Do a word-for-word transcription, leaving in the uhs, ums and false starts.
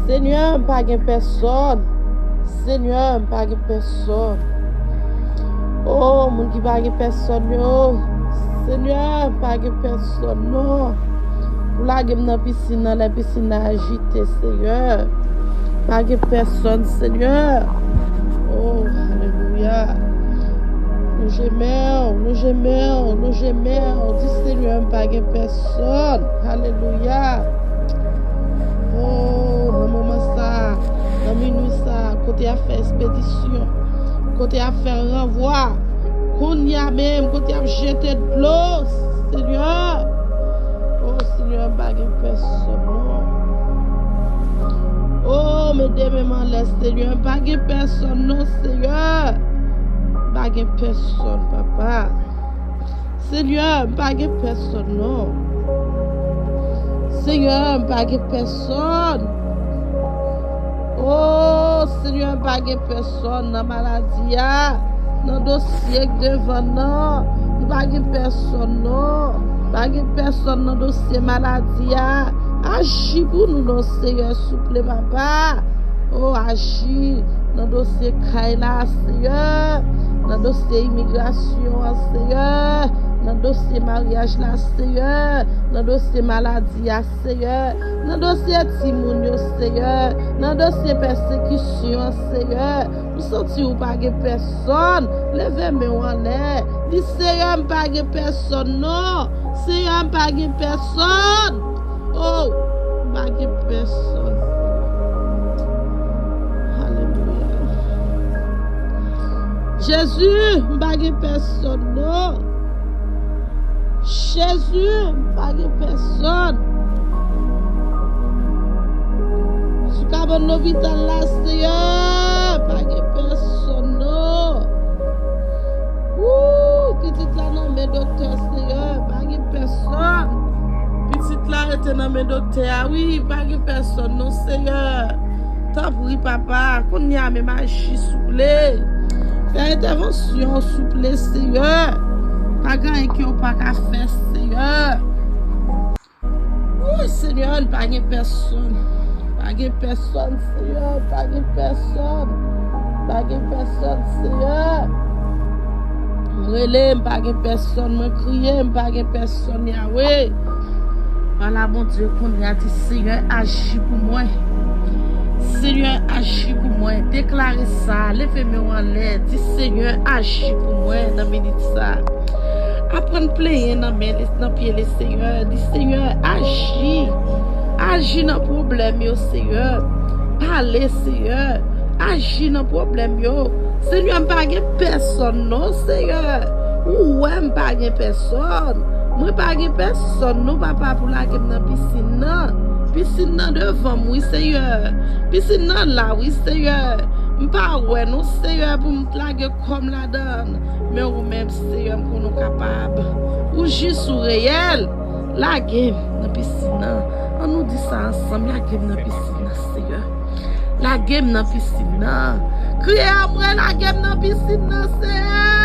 Senyè, m pa gen pèsòn. Senyè, m pa gen pèsòn. O, moun ki pa gen pèsòn yo. Senyè, m pa gen pèsòn, non. Ou lage m nan pisin nan, lè pisin nan ajite, Senyè. Pa gen pèsòn, Senyè. O, alelouya. Nou jemè w, nou jemè w, nou jemè w. Di, Senyè, m pa gen pèsòn. Alelouya. O, nan moman sa, nan minwi sa, kote y ap fè espedisyon, kote y ap fè ranvwa, kounye a menm, kote y ap jete dlo, Senyè. O, Senyè, m pa gen pèsòn, non. O, met de men m anlè, Senyè, m pa gen pèsòn, non, Senyè. M pa gen pèsòn, papa. Senyè, m pa gen pèsòn, non. Senyè, m pa gen pèsòn. O, Senyè, m pa gen pèsòn nan maladi a, nan dosye k devan nan. M pa gen pèsòn, non. M pa gen pèsòn nan dosye maladi a. Aji pou nou, non, Senyè, souple, papa. O, aji nan dosye kay la, Senyè. Nan dosye imigrasyon an, Senyè. Nan dosye maryaj la, Senyè. Nan dosye maladi a, Senyè. Nan dosye timoun yo, Senyè. Nan dosye pèsekisyon an, Senyè. M santi ou pa gen pèsòn. Leve men w anlè. Di, Senyè, m pa gen pèsòn, non. Senyè, m pa gen pèsòn. O, m pa gen pèsòn. Alelouya. Jezi, m pa gen pèsòn, non. Jezi, m pa gen pèsòn. Sou kabann lopital la, Senyè, pa gen pèsòn, non. Wou, pitit la nan men doktè, Senyè, pa gen pèsòn. Pitit la rete nan men doktè a, wi, pa gen pèsòn, non, Senyè. Tanpri, papa, kounye a menm aji, souple. Fè entèvansyon, souple, Senyè. Pa gen anyen ke w pa ka fè, Senyè. Wi, Senyè, li pa gen pèsòn. Pa gen pèsòn, Senyè, pa gen pèsòn. Pa gen pèsòn, Senyè. M rele, m pa gen pèsòn. Mwen kriye, m pa gen pèsòn, Yawe. Pale a Bondye kounye a, di, Senyè, aji pou mwen. Senyè, aji pou mwen. Deklare sa, leve men w anlè, di, Senyè, aji pou mwen nan minit sa. Aprann plenyen nan men li, nan pye li, Senyè. Di, Senyè, aji. Aji nan pwoblèm yo, Senyè. Pale, Senyè. Aji nan pwoblèm yo. Senyè, m pa gen pèsòn, non, Senyè. Ou wè m pa gen pèsòn. Mwen pa gen pèsòn, non, papa, pou lage m nan pisin nan. Pisin nan devan m, wi, Senyè. Pisin nan la, wi, Senyè. M pa wè, non, Senyè, pou m lage kò m ladan l. Men ou menm, Senyè, m konnen w kapab. Ou jis, ou reyèl. Lage m nan pisin nan. An nou di sa ansanm, lage m nan pisin nan, Senyè. Lage m nan pisin nan. Kriye a mwen, lage m nan pisin nan, Senyè.